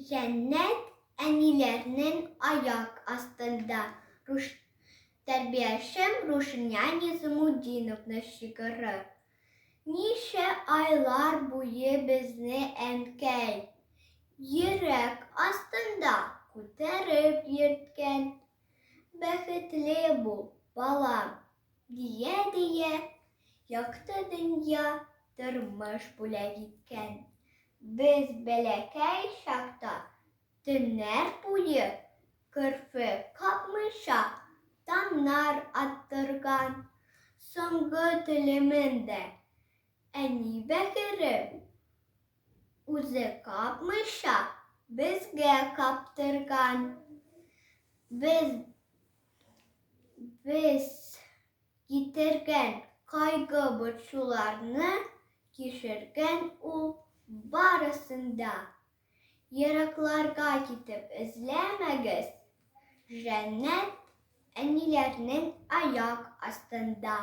Җәннәт әниләрнең аяк астында. Руш Тәрбиячем Рушания Низамутдиновна шигыре. Ничә айлар буе безне әнкәй Йөрәк астында күтәреп йөрткән. Бәхетле бул, балам, дия-дия, Якты дөнья, тормыш бүләк иткән. Без бәләкәй чакта төннәр буе керфек капмыйча таңнар аттырган. Соңгы телемен дә әни бәгырем үзе капмыйча безгә каптырган. Без без Китергән кайгы-борчуларны кичергән ул барысын да. Еракларга китеп эзләмәгез, җәннәт әниләрнең аяк астында.